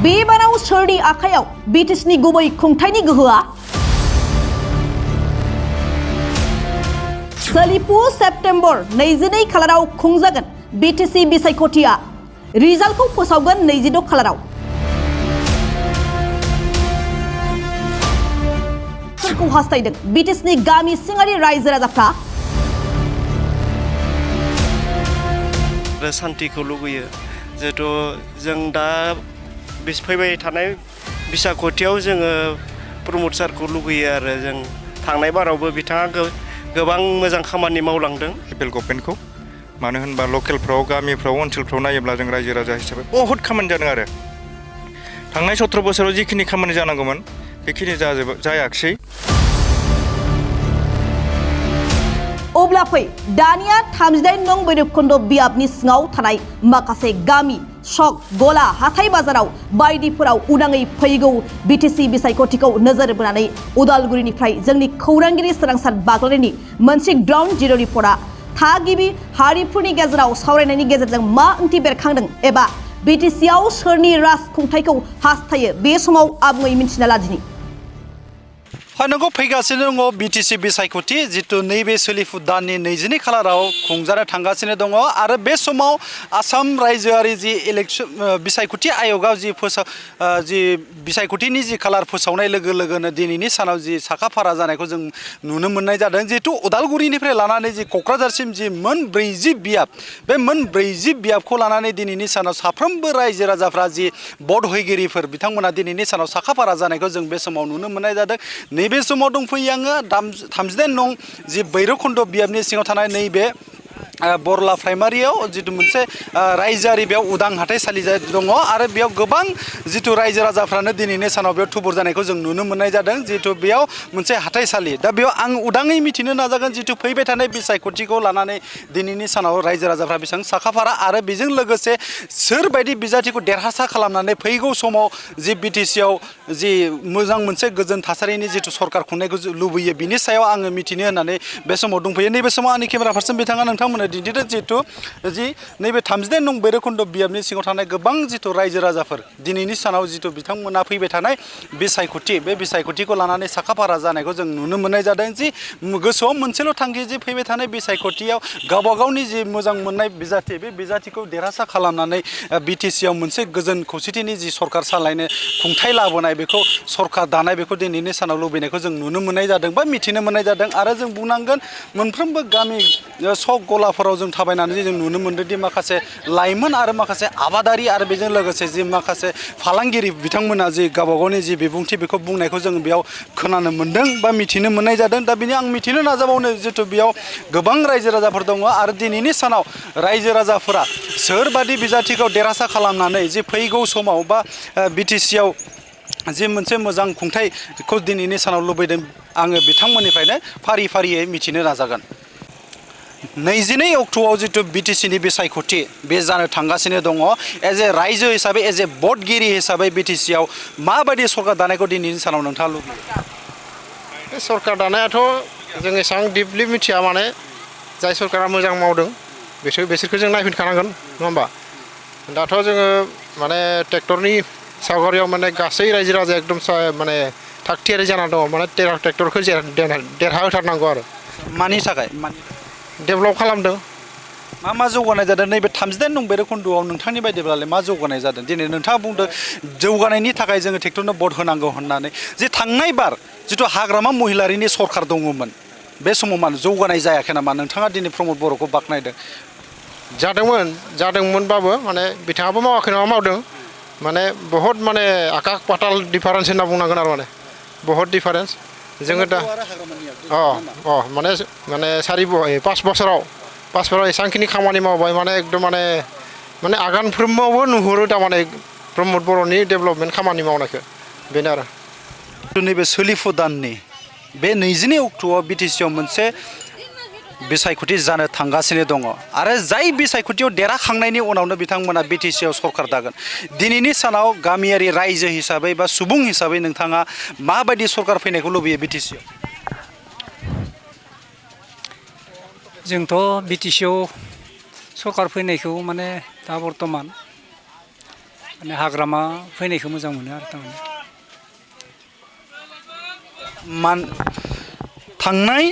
बेबाराव सोरनि आखायाव बिटिसिनि गुबै खुंथायनि गोहोआ सोलिफु सेप्टेम्बर 22 खालाराव खुंजागोन बिटिसि बिसायख'थिया रिजाल्टखौ फोसावगोन 26 खालाराव सोरखौ हास्थायदों बिटिसिनि गामि सिङारि रायजो राजाफ्रा शान्तिखौ लुगैयो जेहेतु जों दा फैबाय थानाय बिसायख'थियाव जोङो प्रमद सारखौ लुगैयो आरो जों थांनाय बारावबो बिथाङा गोबां मोजां खामानि मावलांदों लकेल गभर्नमेन्टखौ मानो होनबा लकेलफ्राव गामिफ्राव ओनसोलफ्राव नायोब्ला जों रायजो राजा हिसाबै बहुत खामानि जादों आरो थांनाय 17 बोसोराव जिखिनि खामानि जानांगौमोन बेखिनि जायाखिसै अब्ला फै दानिया 38 नं बैरबखुन्द बियाबनि सिङाव थानाय माखासे गामि सक गला हाथाय बाजाराव बायदिफोराव उदाङै फैगौ बिटिसि बिसायख'थिखौ नोजोर बोनानै उदालगुरिनिफ्राय जोंनि खौरांगिरि सोरांसार बाग्लारिनि मोनसे ग्राउन्ड जिर' रिपर्टआ थागिबि हारिफोरनि गेजेराव सावरायनायनि गेजेरजों मा ओंथि बेरखांदों एबा बिटिसिआव सोरनि राजखुंथायखौ हास्थायो बे समाव आबुङै मिन्थिना लादिनि नंगौ फैगासिनो दङ बिटिसि बिसायख'थि जितु नैबे सोलिफु दाननि 22 खालाराव खुंजानो थांगासिनो दङ आरो बे समाव आसाम रायजोआरि जि इलेक्सन बिसायख'थि आय'गाव जि बिसायख'थिनि जि खालार फोसावनाय लोगो लोगोनो दिनैनि सानाव जि साखाफारा जानायखौ जों नुनो मोननाय जादों जिहेतु उदालगुरिनिफ्राय लानानै जि क'क्राझारसिम जि मोन 40 बियाब बे मोन 40 बियाबखौ लानानै दिनैनि सानाव साफ्रोमबो रायजो राजाफ्रा जि भट होगिरिफोर बिथांमोना दिनैनि सानाव साखाफारा जानायखौ जों बे समाव नुनो मोननाय जादों नैबे समाव दंफैयो आङो 38 नं जि बैरबखुन्द बियाबनि सिङाव थानाय नैबे बरला प्राइमारियाव जितु मोनसे रायजोआरि बेयाव उदां हाथाइसालि दङ आरो बेयाव गोबां जितु रायजो राजाफ्रानो दिनैनि सानाव बेयाव थुबुर जानायखौ जों नुनो मोननाय जादों जितु बेयाव मोनसे हाथाइसालि दा बेयाव आं उदाङै मिथिनो नाजागोन जितु फैबाय थानाय बिसायख'थिखौ लानानै दिनैनि सानाव रायजो राजाफ्रा बेसेबां साखाफारा आरो बेजों लोगोसे सोरबायदि बिजाथिखौ देरहासार खालामनानै फैगौ समाव जि बिटिसिआव जि मोजां मोनसे गोजोन थासारिनि जितु सरकार खुंनायखौ लुबैयो बिनि सायाव आङो मिथिनो होननानै बे समाव दंफैयो नैबे समाव आंनि केमेरा पार्सन बिथाङा नोंथांमोननो दिन्थिदों जितु जि नैबे 38 नं बैरबखुन्द बियाबनि सिङाव थानाय गोबां जितु रायजो राजाफोर दिनैनि सानाव जितु बिथांमोना फैबाय थानाय बिसायख'थि बे बिसायख'थिखौ लानानै साखाफारा जानायखौ जों नुनो मोननाय जादों जि गोसोआव मोनसेल' थांखि जि फैबाय थानाय बिसायख'थियाव गावबा गावनि जि मोजां मोननाय बिजाथि बे बिजाथिखौ देरहासार खालामनानै बिटिसिआव मोनसे गोजोन खौसेथिनि जि सरकार सालायनो खुंथाय लाबोनाय बेखौ सरकार दानाय बेखौ दिनैनि सानाव लुबैनायखौ जों नुनो मोननाय जादों बा मिथिनो मोननाय जादों आरो जों बुंनांगोन मोनफ्रोमबो गामि सक गलाफोराव जों थाबायनानै जों नुनो मोनदोंदि माखासे लाइमोन आरो माखासे आबादारि आरो बेजों लोगोसे जि माखासे फालांगिरि बिथांमोना जि गावबा गावनि जि बिबुंथि बेखौ बुंनायखौ जों बेयाव खोनानो मोनदों बा मिथिनो मोननाय जादों दा बेनि आं मिथिनो नाजाबावनो जितु बेयाव गोबां रायजो राजाफोर दङ आरो दिनैनि सानाव रायजो राजाफोरा सोरबादि बिजाथिखौ देरहासार खालामनानै जि फैगौ समाव बा बिटिसिआव जि मोनसे मोजां खुंथायखौ दिनैनि सानाव लुबैदों आङो बिथांमोननिफ्रायनो फारि फारियै मिथिनो नाजागोन 22 अक्ट'आव जितु बिटिसिनि बिसायख'थि बे जानो थांगासिनो दङ एज ए रायजो हिसाबै एज ए भटगिरि हिसाबै बिटिसिआव माबायदि सरकार दानायखौ दिनैनि सानाव नोंथाङा लुबैयो बे सरकार दानायाथ' जों एसेबां दिपलि मिथिया माने जाय सरकारा मोजां मावदों बिसोरखौ जों नायफिनखानांगोन नङा होमबा दाथ' जोङो माने ट्रेक्टरनि सावगारियाव माने गासै रायजो राजाया एकदम माने थागथियारि जानानै दङ माने ट्रेक्टरखौ देरहाहोथारनांगौ आरो मानि थाखाय डेभेलप खालामदों मा जौगानाय जादों नैबे 38 नं बैरबखुन्दआव नोंथांनि बायदिब्लालाय मा जौगानाय जादों दिनै नोंथाङा बुंदों जौगानायनि थाखाय जोङो ट्रेक्टरनो भट होनांगौ होननानै जे थांनाय बार जितु हाग्रामा महिलारिनि सरकार दङमोन बे समाव मानो जौगानाय जायाखै नामा नोंथाङा दिनै प्रमद बर'खौ बाख्नायदों जादोंमोनबाबो माने बिथाङाबो मावाखै नङा मावदों माने बहुत माने आकाश पाताल डिफारेन्स होनना बुंनांगोन आरो माने बहुत डिफारेन्स जोङो दा माने 5 बोसोराव एसेबांखिनि खामानि मावबाय माने एकदम माने आगानफ्रोमावबो नुहुरो थारमाने प्रमद बर'नि डेभेलपमेन्ट खामानि मावनायखौ बेनो आरो नैबे सोलिफु दाननि बे 22 अक्ट'आव बिटिसिआव मोनसे बिसायख'थि जानो थांगासिनो दङ आरो जाय बिसायख'थियाव देरहाखांनायनि उनावनो बिथांमोना बिटिसिआव सरकार दागोन दिनैनि सानाव गामियारि रायजो हिसाबै बा सुबुं हिसाबै नोंथाङा माबायदि सरकार फैनायखौ लुबैयो बिटिसिआव जोंथ' बिटिसिआव सरकार फैनायखौ माने दा बर्थमान माने हाग्रामा फैनायखौ मोजां मोनो आरो थारमाने थांनाय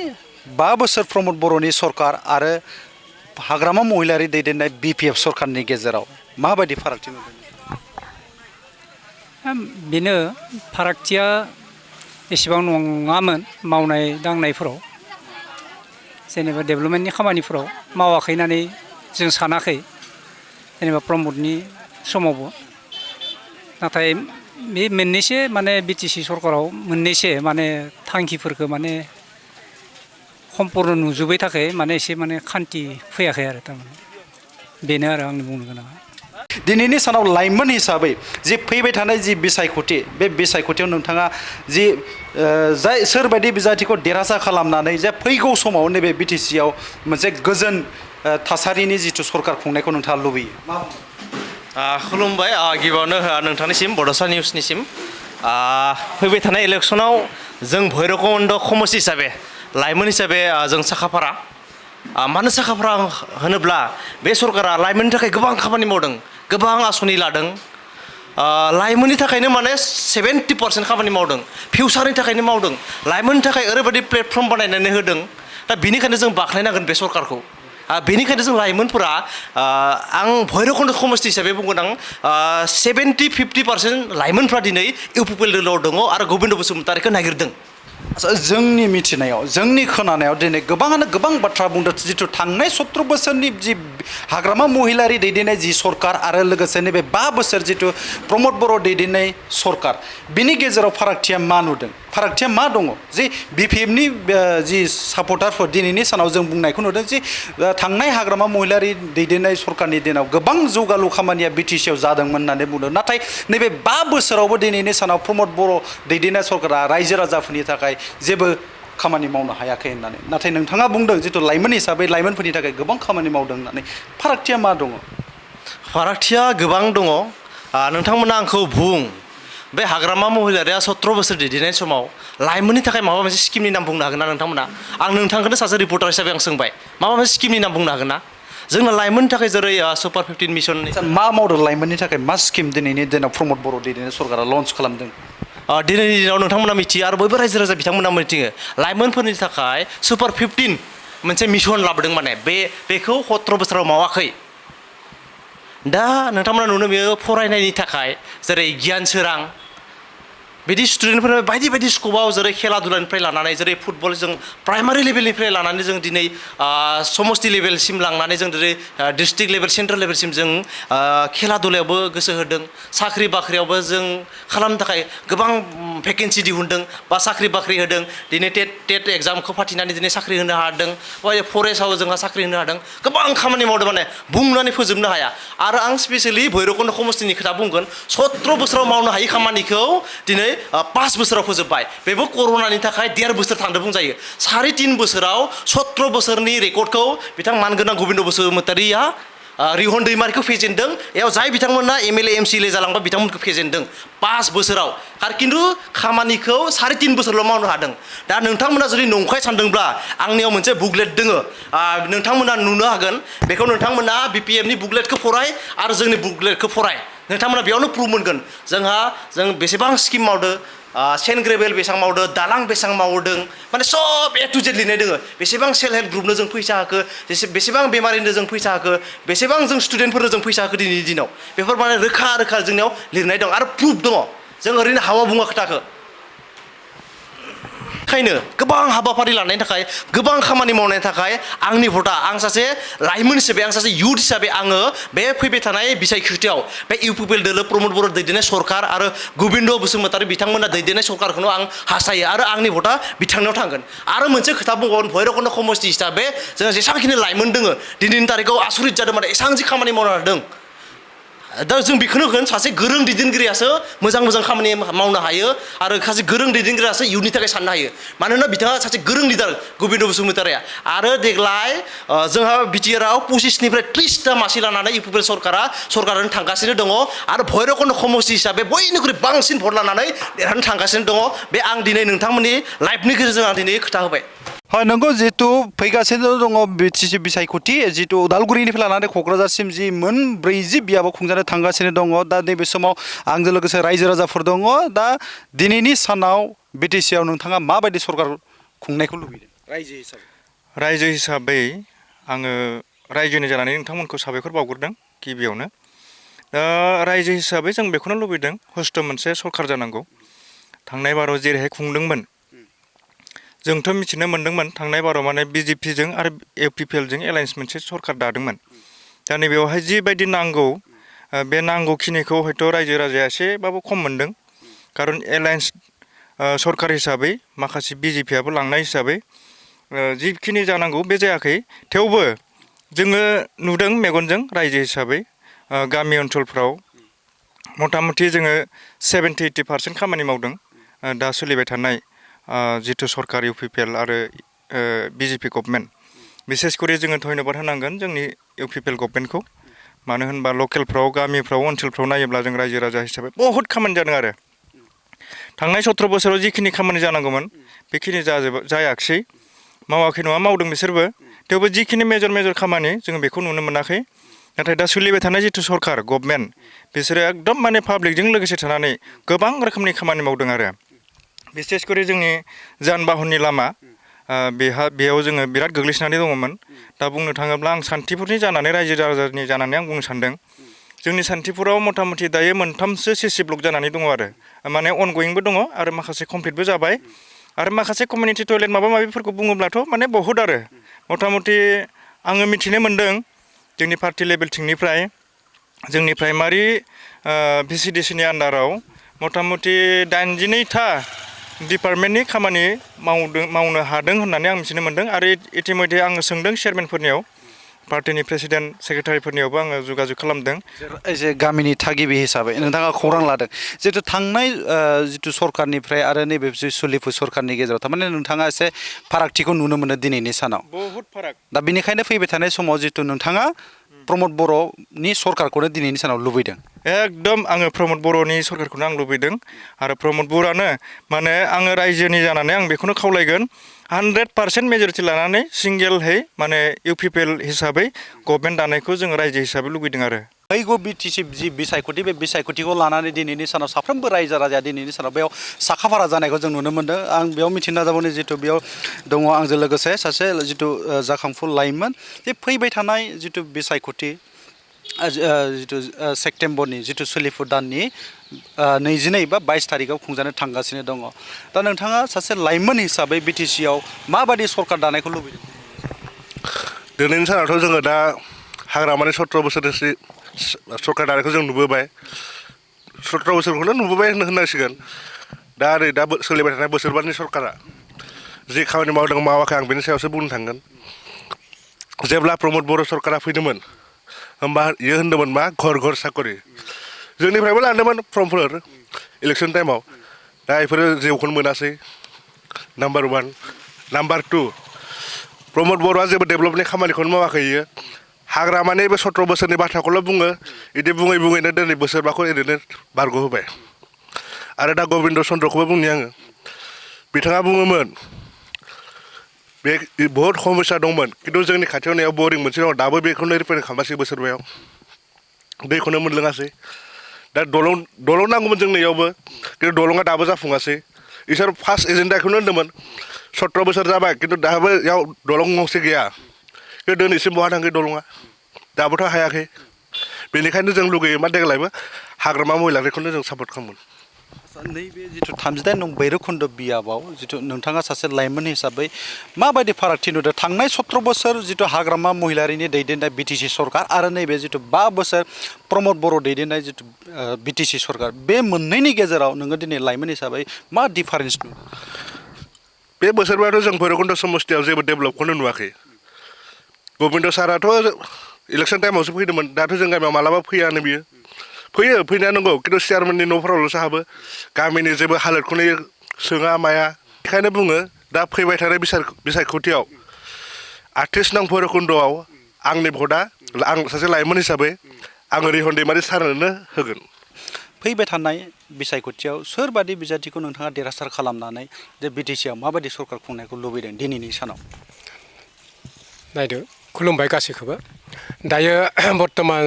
5 बोसोर प्रमद बर'नि सरकार आरो हाग्रामा महिलारि दैदेननाय BPF सरकारनि गेजेराव माबायदि फारागथि नुदों? बेनो फारागथिया एसेबां नङामोन मावनाय दांनायफोराव जेनेबा डेभेलपमेन्टनि खामानिफोराव मावाखै होननानै जों सानाखै जेनेबा प्रमदनि समावबो नाथाय बे मोननैसो माने BTC सरकाराव मोननैसो माने थांखिफोरखौ माने सम्पूर्ण नुजोबै थाखाय माने एसे माने खान्थि फैयाखै आरो थारमाने बेनो आरो आंनि बुंनो गोनाङा दिनैनि सानाव लाइमोन हिसाबै जे फैबाय थानाय जि बिसायख'थि बे बिसायख'थियाव नोंथाङा जि जाय सोरबायदि बिजाथिखौ देरहासार खालामनानै जे फैगौ समाव नैबे BTCआव मोनसे गोजोन थासारिनि जिथु सरकार खुंनायखौ नोंथाङा लुबैयो खुलुमबाय गिबियावनो नोंथांनिसिम बड'सा निउसनिसिम फैबाय थानाय इलेक्सनाव जों भैरबकुन्द समष्टि हिसाबै लाइमोन हिसाबै जों साखाफारा मानो साखाफारा होनोब्ला बे सरकारा लाइमोननि थाखाय गोबां खामानि मावदों गोबां आसनि लादों लाइमोननि थाखायनो माने 70% खामानि मावदों फिउचारनि थाखायनो मावदों लाइमोननि थाखाय ओरैबायदि प्लेटफर्म बानायनानै होदों दा बेनिखायनो जों बाख्नायनांगोन बे सरकारखौ बेनिखायनो जों लाइमोनफोरा आं भैरबकुन्द समष्टि हिसाबै बुंगोन आं 70-50% लाइमोनफ्रा दिनै UPPL दलाव दङ आरो गबिन्द बसुमतारीखौ नागिरदों जोंनि मिथिनायाव जोंनि खोनानायाव दिनै गोबाङानो गोबां बाथ्रा बुंदों जिथु थांनाय 17 बोसोरनि जि हाग्रामा महिलारि दैदेननाय जि सरकार आरो लोगोसे नैबे 5 बोसोर जिथु प्रमद बर' दैदेननाय सरकार बिनि गेजेराव फारागथिया मा नुदों फारागथिया मा दङ जे BPFनि जि सापर्टारफोर दिनैनि सानाव जों बुंनायखौ नुदों जे थांनाय हाग्रामा महिलारि दैदेननाय सरकारनि दिनाव गोबां जौगालु खामानिया BTCआव जादोंमोन होननानै बुंदों नाथाय नैबे 5 बोसोरावबो दिनैनि सानाव प्रमद बर' दैदेननाय सरकारा रायजो राजाफोरनि थाखाय जेबो खामानि मावनो हायाखै होननानै नाथाय नोंथाङा बुंदों जिथु लाइमोन हिसाबै लाइमोनफोरनि थाखाय गोबां खामानि मावदों होननानै फारागथिया मा दङ फारागथिया गोबां दङ नोंथांमोना आंखौ बुं बे हाग्रामा महिलारिया 17 बोसोर दैदेननाय समाव लाइमोननि थाखाय माबा मोनसे स्किमनि नाम बुंनो हागोन ना नोंथांमोना आं नोंथांखौनो सासे रिपर्टार हिसाबै आं सोंबाय माबा मोनसे स्किमनि नाम बुंनो हागोन ना जोंना लाइमोननि थाखाय जेरै सुपार 15 मिशन मा मावदों लाइमोननि थाखाय मा स्किम दिनैनि दिनाव प्रमद बर' दैदेननाय सरकारा लन्च खालामदों दिनैनि दिनाव नोंथांमोना मिथियो आरो बयबो रायजो राजा बिथांमोना मिथियो लाइमोनफोरनि थाखाय सुपार 15 मोनसे मिशन लाबोदों माने बेखौ 17 बोसोराव मावाखै दा नोंथांमोना नुनो मोनो फरायनायनि थाखाय जेरै गियान सोरां बिदि स्टुडेन्टफोर बायदि बायदि स्क'पआव जेरै खेला दुलानिफ्राय लानानै जेरै फुटबल जों प्राइमारि लेभेलनिफ्राय लानानै जों दिनै समष्टि लेभेलसिम लांनानै जों दिनै डिस्ट्रिक्ट लेभेल सेन्ट्रेल लेभेलसिम जों खेला दुलायावबो गोसो होदों साख्रि बाख्रियावबो जों खालामनो थाखाय गोबां भेकेन्सि दिहुनदों बा साख्रि बाख्रि होदों दिनै टेट एग्जामखौ फाथिनानै दिनै साख्रि होनो हादों बा फरेस्टआव जोंहा साख्रि होनो हादों गोबां खामानि मावदों माने बुंनानै फोजोबनो हाया आरो आं स्पेसियेलि भैरबकुन्द समष्टिनि खोथा बुंगोन 17 बोसोराव मावनो हायि खामानिखौ दिनै 5 बोसोराव फोजोबबाय बेबो कर'नानि थाखाय 1.5 बोसोर थांदों बुंजायो 3.5 बोसोराव 17 बोसोरनि रेकर्डखौ बिथां मानगोनां गबिन्द बसुमतारीया रिहन दैमारिखौ फेजेनदों याव जाय बिथांमोना MLA MCLA जालांबाय बिथांमोनखौ फेजेनदों 5 बोसोराव आरो खिन्थु खामानिखौ 3.5 बोसोरल' मावनो हादों दा नोंथांमोना जुदि नंखाय सानदोंब्ला आंनियाव मोनसे बुकलेट दोङो नोंथांमोना नुनो हागोन बेखौ नोंथांमोना BPFनि बुकलेटखौ फराय आरो जोंनि बुकलेटखौ फराय नोंथांमोना बेयावनो प्रुफ मोनगोन जों बेसेबां स्किम मावदों सेन्ट ग्रेभेल बेसेबां मावदों दालां बेसेबां मावदों माने सब A to Z लिरनाय दोङो बेसेबां सेल्फ हेल्प ग्रुपनो जों फैसा होखो बेसेबां बेमारिनो जों फैसा होखो बेसेबां जों स्टुडेन्टफोरनो जों फैसा होखो दिनैनि दिनाव बेफोर माने रोखा रोखा जोंनियाव लिरनाय दं आरो प्रुफ दङ जों ओरैनो हावा बुङा खोथाखौ ओंखायनो गोबां हाबाफारि लानायनि थाखाय गोबां खामानि मावनायनि थाखाय आंनि भटा आं सासे लाइमोन हिसाबै आं सासे युथ हिसाबै आङो बे फैबाय थानाय बिसायख'थियाव बे UPPL दोलो प्रमद बर' दैदेननाय सरकार आरो गबिन्द बसुमतारी बिथांमोना दैदेननाय सरकारखौनो आं हास्थायो आरो आंनि भटा बिथांनियाव थांगोन आरो मोनसे खोथा बुंबावगोन भैरबकुन्द समष्टि हिसाबै जोंहा जेसेबांखिनि लाइमोन दोङो दिनैनि तारिखाव आसरित जादों माने एसेबां जि खामानि मावनो हादों दा जों बेखौनो होगोन सासे गोरों दैदेनगिरियासो मोजां खामानि मावनो हायो आरो सासे गोरों दैदेनगिरियासो इयुननि थाखाय साननो हायो मानोना बिथाङा सासे गोरों लिडार गबिन्द बसुमतारीया आरो देग्लाय जोंहा बिटिआरआव 25निफ्राय 30टा मासि लानानै UPPL सरकारानो थांगासिनो दङ आरो भैरबकुन्द समष्टि हिसाबै बयनिख्रुइ बांसिन भट लानानै देरहानो थांगासिनो दङ बे आं दिनै नोंथांमोननि लाइभनि गेजेरजों आं दिनै खोथा होबाय হয় नंगौ जिहेतु फैगासिनो दङ बिटिसि बिसायख'थि जिहेतु उदालगुरिनिफ्राय लानानै क'क्राझारसिम जि मोन 40 बियाबाव खुंजानो थांगासिनो दङ दा नैबे समाव आंजों लोगोसे रायजो राजाफोर दङ दा दिनैनि सानाव बिटिसिआव नोंथाङा माबायदि सरकार खुंनायखौ लुबैदों रायजो हिसाबै आङो रायजोनि जानानै नोंथांमोनखौ साबायखर बावग्रोदों गिबियावनो दा रायजो हिसाबै जों बेखौनो लुबैदों हस्थ' मोनसे सरकार जानांगौ थांनाय बाराव जेरैहाय खुंदोंमोन जोंथ' मिथिनो मोन्दोंमोन थांनाय बाराव माने बिजेपिजों आरो इउपिपिएलजों एलायन्स मोनसे सरकार दादोंमोन दा नैबेयावहाय जिबायदि नांगौ बे नांगौखिनिखौ हयथ' रायजो राजाया एसेबाबो खम मोन्दों खारन एलायन्स सरकार हिसाबै माखासे बिजेपिआबो लांनाय हिसाबै जिखिनि जानांगौ बे जायाखै थेवबो जोङो नुदों मेगनजों रायजो हिसाबै गामि ओनसोलफ्राव मथा मथि जोङो 70-80% खामानि मावदों दा सोलिबाय थानाय जिथु सरकार इउपिपिएल आरो बिजेपि गभर्नमेन्ट बिसेस करि जोङो धन्यबाद होनांगोन जोंनि इउपिपिएल गभर्नमेन्टखौ मानो होनबा लकेलफ्राव गामिफ्राव ओनसोलफ्राव नायोब्ला जों रायजो राजा हिसाबै बहुद खामानि जादों आरो थांनाय 17 बोसोराव जिखिनि खामानि जानांगौमोन बेखिनि जायाखिसै मावाखै नङा मावदों बिसोरबो थेवबो जिखिनि मेजर खामानि जोङो बेखौ नुनो मोनाखै नाथाय दा सोलिबाय थानाय जिथु सरकार गभर्नमेन्ट बिसोरो एकदम माने पाब्लिकजों लोगोसे थानानै गोबां रोखोमनि खामानि मावदों आरो बिसेस करि जोंनि जान बाहननि लामा बेयाव जोङो बिराद गोग्लैसोनानै दङमोन दा बुंनो थाङोब्ला आं सान्तिपुरनि जानानै रायजो राजानि जानानै आं बुंनो सानदों जोंनि सान्तिपुराव मथा मथि दायो 3सो सिसि ब्लक जानानै दङ आरो माने अनगयिंबो दङ आरो माखासे कमप्लिटबो जाबाय आरो माखासे कमिउनिटि टयलेट माबा माबिफोरखौ बुङोब्लाथ' माने बहुद आरो मथा मथि आङो मिथिनो मोन्दों जोंनि पार्टि लेभेलथिंनिफ्राय जोंनि प्राइमारि भिसिडिसिनि आन्डाराव मथा मथि 82था डिपार्टमेन्टनि खामानि मावनो हादों होननानै आं मिथिनो मोन्दों आरो इतिमध्य आङो सोंदों चेयारमेनफोरनियाव पार्टिनि प्रेसिडेन्ट सेक्रेटारिफोरनियावबो आङो जगाजग खालामदों जे गामिनि थागिबि हिसाबै नोंथाङा खौरां लादों जितु थांनाय जितु सरकारनिफ्राय आरो नैबे सोलिफु सरकारनि गेजेराव थारमाने नोंथाङा एसे फारागथिखौ नुनो मोनो दिनैनि सानाव बहुद फाराग दा बेनिखायनो फैबाय थानाय समाव जितु नोंथाङा प्रमद बर'नि सरकारखौनो दिनैनि सानाव लुबैदों एकदम आङो प्रमद बर'नि सरकारखौनो आं लुबैदों आरो प्रमद बर'आनो माने आङो रायजोनि जानानै आं बेखौनो खावलायगोन 100% मेजरिटि लानानै सिंगेलहै माने इउपिपिएल हिसाबै गभर्नमेन्ट दानायखौ जोङो रायजो हिसाबै लुबैदों आरो फैगौ बिटिसि जि बिसायख'थि बे बिसायख'थिखौ लानानै दिनैनि सानाव साफ्रोमबो रायजो राजाया दिनैनि सानाव बेयाव साखाफारा जानायखौ जों नुनो मोन्दों आं बेयाव मिथिनो नाजाबावनो जितु बेयाव दङ आंजों लोगोसे सासे जितु जाखांफु लाइमोन जे फैबाय थानाय जितु बिसायख'थि जितु सेप्तेम्बरनि जितु सोलिफु दाननि 22 बा 22 थारिखआव खुंजानो थांगासिनो दङ दा नोंथाङा सासे लाइमोन हिसाबै बिटिसिआव माबायदि सरकार दानायखौ लुबैदों दिनैनि सानावथ' जोङो दा हाग्रामानि 17 बोसोरसो सरकार दानायखौ जों नुबोबाय 17 बोसोरखौनो नुबोबाय होननांसिगोन दा नै दा सोलिबाय थानाय बोसोरबानि सरकारा जि खामानि मावदों मावाखै आं बेनि सायावसो बुंनो थांगोन जेब्ला प्रमद बर' सरकारा फैदोंमोन होमबा इयो होनदोंमोन मा घर घर साकरि जोंनिफ्रायबो लादोंमोन फर्मफोर इलेक्सन टाइमाव दा बेफोरो जेबोखौनो मोनासै नाम्बार 1 नाम्बार 2 प्रमद बर'आ जेबो डेभेलपनि खामानिखौनो मावाखै इयो हाग्रामानि बे 17 बोसोरनि बाथ्राखौल' बुङो बिदि बुङैनो दिनै बोसोरबाखौ ओरैनो बारग'होबाय आरो दा गबिन्द चन्द्रखौबो बुंनि आङो बिथाङा बुङोमोन बे बहुत समस्या दंमोन खिन्थु जोंनि खाथियाव नायाव बरिं मोनसे दङ दाबो बेखौनो रिपेयारिं खालामासै बोसोरबायाव दैखौनो मोनलोङासै दा दलं नांगौमोन जोंनो इयावबो खिन्थु दलङा दाबो जाफुङासै इसोर फार्स्ट एजेन्डाखौनो होन्दोंमोन 17 बोसोर जाबाय खिन्थु दाबो इयाव दलं गंसे गैया खिन्थु दिनैसिम बहा थांखो दलङा दाबोथ' हायाखै बेनिखायनो जों लुगैयो मा देग्लायबो हाग्रामा महिलारिखौनो जों सापर्ट खालामगोन नैबे जितु 38 नं भैरबकुन्द बियाबाव जितु नोंथाङा सासे लाइमोन हिसाबै माबायदि फारागथि नुदों थांनाय 17 बोसोर जितु हाग्रामा महिलारिनि दैदेननाय बिटिसि सरकार आरो नैबे जितु 5 बोसोर प्रमद बर' दैदेननाय जितु बिटिसि सरकार बे मोननैनि गेजेराव नोङो दिनै लाइमोन हिसाबै मा डिफारेन्स नुदों बे बोसोरबायाथ' जों भैरबकुन्द समस्तियाव जेबो डेभेलपखौनो नुवाखै गबिन्द साराथ' इलेक्सन टाइमावसो फैदोंमोन दाथ' जों गामियाव मालाबा फैयानो बियो फैनाया नंगौ खिन्थु चेयारमेननि न'फोरावल'सो हाबो गामिनि जेबो हालोदखौनो सोङा माया बेखायनो बुङो दा फैबाय थानाय बिसायख'थियाव 38 नं भैरबकुन्दआव आंनि भटआ आं सासे लाइमोन हिसाबै आङो रिहन दैमारि सारनोनो होगोन फैबाय थानाय बिसायख'थियाव सोरबादि बिजाथिखौ नोंथाङा देरहासार खालामनानै जे बिटिसिआव माबायदि सरकार खुंनायखौ लुबैदों दिनैनि सानाव नायदो खुलुमबाय गासैखौबो दायो बर्तमान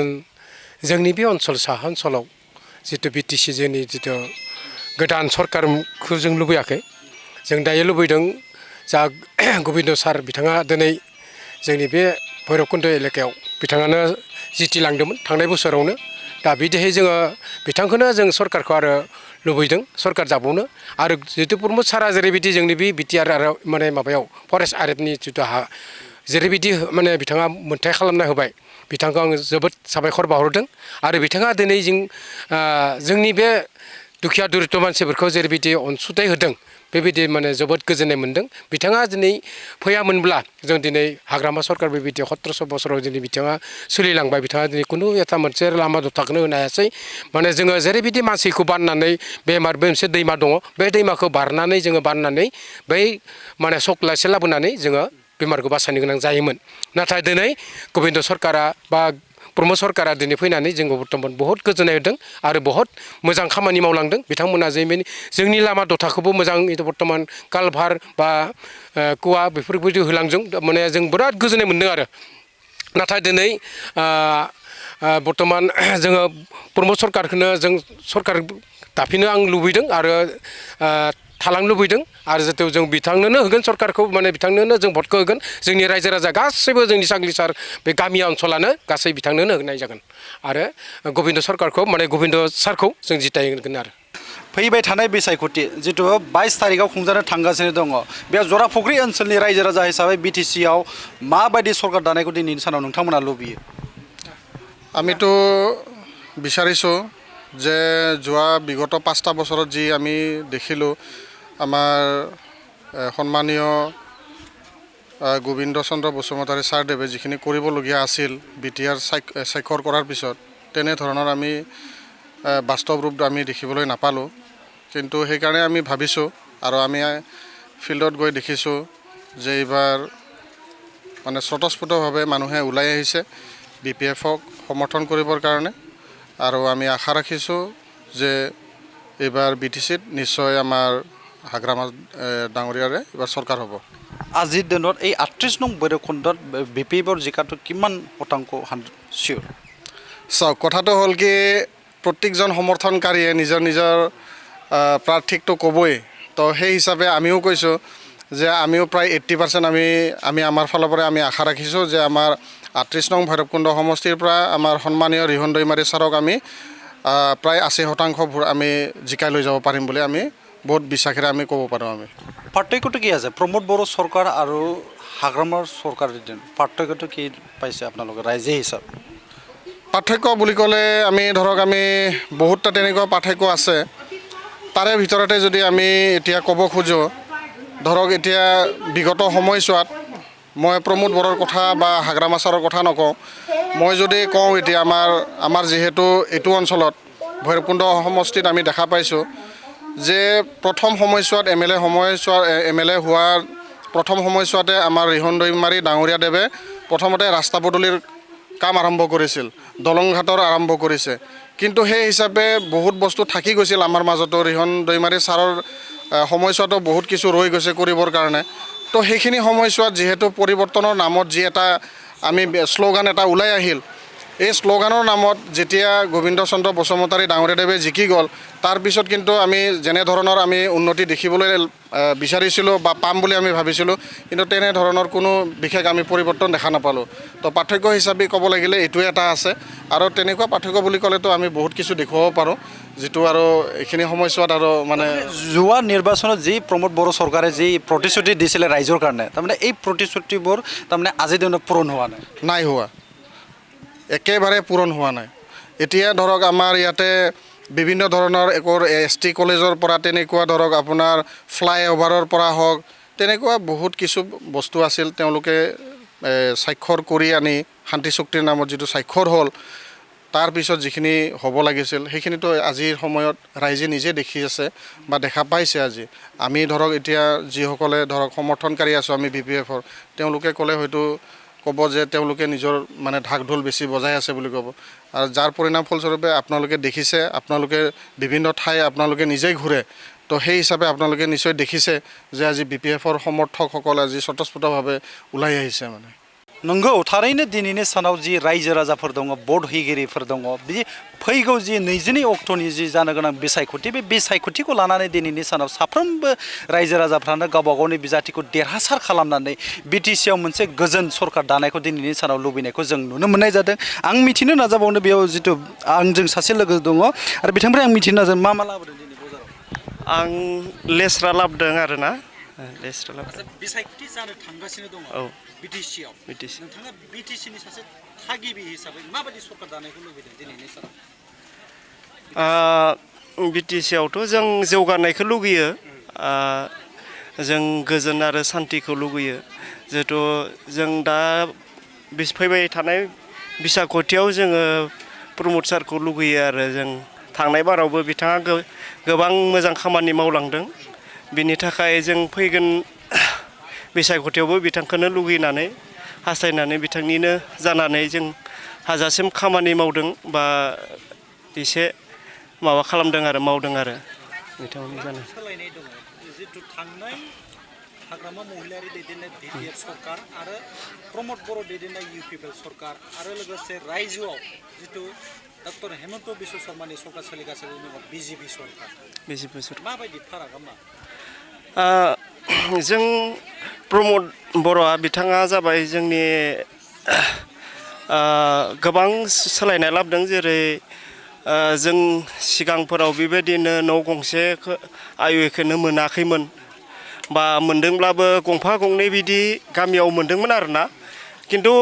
जोंनि बे ओनसोल साहा ओनसोलाव जितु बिटिसि जोंनि जितु गोदान सरकारखौ जों लुबैयाखै जों दायो लुबैदों जा गोबिन्द सार बिथाङा दिनै जोंनि बे भैरबकुन्द एलेकायाव बिथाङानो जितिलांदोंमोन थांनाय बोसोरावनो दा बिदिहाय जोङो बिथांखौनो जों सरकारखौ आरो लुबैदों सरकार जाबावनो आरो जितु प्रमद सारा जेरैबायदि जोंनि बे बिटिआर आरो माने माबायाव फरेस्ट आरिफनि जितु हा जेरैबायदि माने बिथाङा मोनथाय खालामना होबाय बिथांखौ आं जोबोद साबायखर बावहरदों आरो बिथाङा दिनै जोंनि बे दुखिया दुरित मानसिफोरखौ जेरैबायदि अनसुंथाइ होदों बेबायदि माने जोबोद गोजोननाय मोन्दों बिथाङा दिनै फैयामोनब्ला जों दिनै हाग्रामा सरकार बेबायदि 1700 बोसोराव दिनै बिथाङा सोलिलांबाय बिथाङा दिनै खुनु एथा मोनसे लामा दथाखौनो होनो हायासै माने जोङो जेरैबायदि मानसिखौ बाननानै बे मोनसे दैमा दङ बे दैमाखौ बारनानै जोङो बाननानै बै माने सक्लासे लाबोनानै जोङो बेमारखौ बासायनो गोनां जायोमोन नाथाय दिनै गोबिन्द सरकारा बा प्रमद सरकारा दिनै फैनानै जोंखौ बर्तमान बहुत गोजोननाय होदों आरो बहुत मोजां खामानि मावलांदों बिथांमोना जोंनि लामा दथाखौबो मोजां बर्तमान कालभार बा कुवा बेफोरबायदि होलांजों माने जों बिराद गोजोननाय मोन्दों आरो नाथाय दिनै बर्तमान जोङो प्रमद सरकारखौनो जों सरकार दाफिनो आं लुबैदों आरो थालांनो लुबैदों आरो जितु जों बिथांनोनो होगोन सरकारखौ माने बिथांनोनो जों भटखौ होगोन जोंनि रायजो राजा गासैबो जोंनि साग्लिसार बे गामि ओनसोलानो गासै बिथांनोनो होनाय जागोन आरो गोबिन्द सरकारखौ माने गोबिन्द सारखौ जों जितायगोन आरो फैबाय थानाय बिसायख'थि जितु 22 तारिखआव खुंजानो थांगासिनो दङ बेयाव जराफुख्रि ओनसोलनि रायजो राजा हिसाबै बिटिसिआव माबायदि सरकार दानायखौ दिनैनि सानाव नोंथांमोना लुबैयो আমিতো বিচাৰিছোঁ যে যোৱা বিগত 5টা বছৰত যি আমি দেখিলোঁ আমাৰ সন্মানীয় গোবিন্দ চন্দ্ৰ বসুমতাৰী ছাৰদেৱে যিখিনি কৰিবলগীয়া আছিল বিটিআৰ স্বাক্ষৰ কৰাৰ পিছত তেনেধৰণৰ আমি বাস্তৱ ৰূপ আমি দেখিবলৈ নাপালোঁ কিন্তু সেইকাৰণে আমি ভাবিছোঁ আৰু আমি ফিল্ডত গৈ দেখিছোঁ যে এইবাৰ মানে স্বতঃস্ফূৰ্তভাৱে মানুহে ওলাই আহিছে বিপিএফক সমৰ্থন কৰিবৰ কাৰণে আৰু আমি আশা ৰাখিছোঁ যে এইবাৰ বিটিচিত নিশ্চয় আমাৰ হাগ্ৰামা ডাঙৰীয়াৰে এইবাৰ চৰকাৰ হ'ব আজিৰ দিনত এই 38 নং ভৈৰৱকুণ্ডত বিপিএফৰ জিকাটো কিমান শতাংশ চিয়'ৰ চাওক কথাটো হ'ল কি প্ৰত্যেকজন সমৰ্থনকাৰীয়ে নিজৰ নিজৰ প্ৰাৰ্থীকটো ক'বই তো সেই হিচাপে আমিও কৈছোঁ যে আমিও প্ৰায় 80% আমি আমাৰ ফালৰ পৰা আমি আশা ৰাখিছোঁ যে আমাৰ 38 নং ভৈৰৱকুণ্ড সমষ্টিৰ পৰা আমাৰ সন্মানীয় ৰিহন দৈমাৰী ছাৰক আমি প্ৰায় 80% আমি জিকাই লৈ যাব পাৰিম বুলি আমি বহুত বিশ্বাসেৰে আমি ক'ব পাৰোঁ আমি পাৰ্থক্যটো কি আছে প্ৰমোদ বড়ো চৰকাৰ আৰু হাগ্ৰামাৰ চৰকাৰ পাৰ্থক্যটো কি পাইছে আপোনালোকে ৰাইজে হিচাপে পাৰ্থক্য বুলি ক'লে আমি ধৰক আমি বহুতটা তেনেকুৱা পাৰ্থক্য আছে তাৰে ভিতৰতে যদি আমি এতিয়া ক'ব খোজোঁ ধৰক এতিয়া বিগত সময়ছোৱাত মই প্ৰমোদ বড়োৰ কথা বা হাগ্ৰামা ছাৰৰ কথা নকওঁ মই যদি কওঁ এতিয়া আমাৰ যিহেতু এইটো অঞ্চলত ভৈৰৱকুণ্ড সমষ্টিত আমি দেখা পাইছোঁ যে প্ৰথম সময়ছোৱাত এম এল এ হোৱাৰ প্ৰথম সময়ছোৱাতে আমাৰ ৰিহন দৈমাৰী ডাঙৰীয়াদেৱে প্ৰথমতে ৰাস্তা পদূলিৰ কাম আৰম্ভ কৰিছিল দলং ঘাটৰ আৰম্ভ কৰিছে কিন্তু সেই হিচাপে বহুত বস্তু থাকি গৈছিল আমাৰ মাজতো ৰিহন দৈমাৰী ছাৰৰ সময়ছোৱাতো বহুত কিছু ৰৈ গৈছে কৰিবৰ কাৰণে তো সেইখিনি সময়ছোৱাত যিহেতু পৰিৱৰ্তনৰ নামত যি এটা আমি শ্লোগান এটা ওলাই আহিল এই শ্লোগানৰ নামত যেতিয়া গোবিন্দ চন্দ্ৰ বসুমতাৰী ডাঙৰীয়াদেৱে জিকি গ'ল তাৰপিছত কিন্তু আমি যেনেধৰণৰ আমি উন্নতি দেখিবলৈ বিচাৰিছিলোঁ বা পাম বুলি আমি ভাবিছিলোঁ কিন্তু তেনেধৰণৰ কোনো বিশেষ আমি পৰিৱৰ্তন দেখা নাপালোঁ তো পাৰ্থক্য হিচাপে ক'ব লাগিলে এইটোৱে এটা আছে আৰু তেনেকুৱা পাৰ্থক্য বুলি ক'লেতো আমি বহুত কিছু দেখুৱাব পাৰোঁ যিটো আৰু এইখিনি সময়ছোৱাত আৰু মানে যোৱা নিৰ্বাচনত যি প্ৰমোদ বড়ো চৰকাৰে যি প্ৰতিশ্ৰুতি দিছিলে ৰাইজৰ কাৰণে তাৰমানে এই প্ৰতিশ্ৰুতিবোৰ তাৰমানে আজিৰ দিনত পূৰণ হোৱা নাই হোৱা একেবাৰে পূৰণ হোৱা নাই এতিয়া ধৰক আমাৰ ইয়াতে বিভিন্ন ধৰণৰ ST কলেজৰ পৰা তেনেকুৱা ধৰক আপোনাৰ ফ্লাইঅভাৰৰ পৰা হওক তেনেকুৱা বহুত কিছু বস্তু আছিল তেওঁলোকে স্বাক্ষৰ কৰি আনি শান্তি চুক্তিৰ নামত যিটো স্বাক্ষৰ হ'ল তাৰপিছত যিখিনি হ'ব লাগিছিল সেইখিনিতো আজিৰ সময়ত ৰাইজে নিজে দেখি আছে বা দেখা পাইছে আজি আমি ধৰক এতিয়া যিসকলে ধৰক সমৰ্থনকাৰী আছোঁ আমি BPFৰ তেওঁলোকে ক'লে হয়তো ক'ব যে তেওঁলোকে নিজৰ মানে ঢাক ঢোল বেছি বজাই আছে বুলি ক'ব আৰু যাৰ পৰিণাম ফলস্বৰূপে আপোনালোকে দেখিছে আপোনালোকে বিভিন্ন ঠাই আপোনালোকে নিজেই ঘূৰে তো সেই হিচাপে আপোনালোকে নিশ্চয় দেখিছে যে আজি BPF-ৰ সমৰ্থকসকল আজি স্বতঃস্ফূৰ্তভাৱে ওলাই আহিছে মানে नंगौ थारैनो दिनैनि सानाव जि रायजो राजाफोर दङ भट होगिरिफोर दङ बि फैगौ जि 22 अक्ट'नि जि जानो गोनां बिसायख'थि बे बिसायख'थिखौ लानानै दिनैनि सानाव साफ्रोमबो रायजो राजाफ्रानो गावबा गावनि बिजाथिखौ देरहासार खालामनानै BTC-आव मोनसे गोजोन सरकार दानायखौ दिनैनि सानाव लुबैनायखौ जों नुनो मोननाय जादों आं मिथिनो नाजाबावनो बेयाव जितु आंजों सासे लोगो दङ आरो बिथांनिफ्राय आं मिथिनो नाजादों मा मा लाबोदों दिनै बाजाराव आं लेस्रा लाबोदों आरोना लेस्रा लाबोदों बिसायख'थि जानो थांगासिनो दङ औ BTC-आव नोंथाङा BTC-नि सासे थागिबि हिसाबै माबायदि सरकार दानायखौ लुबैदों दिनैनि सानाव BTC-आवथ' जों जौगानायखौ लुगैयो जों गोजोन आरो सान्तिखौ लुगैयो जिहेथु जों दा फैबाय थानाय बिसायख'थियाव जोङो प्रमद सारखौ लुगैयो आरो जों थांनाय बारावबो बिथाङा गोबां मोजां खामानि मावलांदों बिनि थाखाय जों फैगोन बिसायख'थियावबो बिथांखौनो लुगैनानै हास्थायनानै बिथांनिनो जानानै जों हाजासिम खामानि मावदों बा एसे माबा खालामदों आरो मावदों आरो बिथांनि जानाय सोलायनाय दङ जितु थांनाय हाग्रामा महिलारि दैदेननाय BPF सरकार आरो प्रमद बर' दैदेननाय UPPL सरकार आरो लोगोसे रायजोआव जितु डक्टर हेमन्त बिश्व शर्मानि सरकार सोलिगासिनो दङ BJP सरकार माबायदि फारागा मा जों प्रमद बर'आ बिथाङा जाबाय जोंनि गोबां सोलायनाय लाबोदों जेरै जों सिगांफोराव बेबायदिनो न' गंसे आयुखौनो मोनाखैमोन बा मोनदोंब्लाबो गंफा गंनै बिदि गामियाव मोनदोंमोन आरोना खिन्थु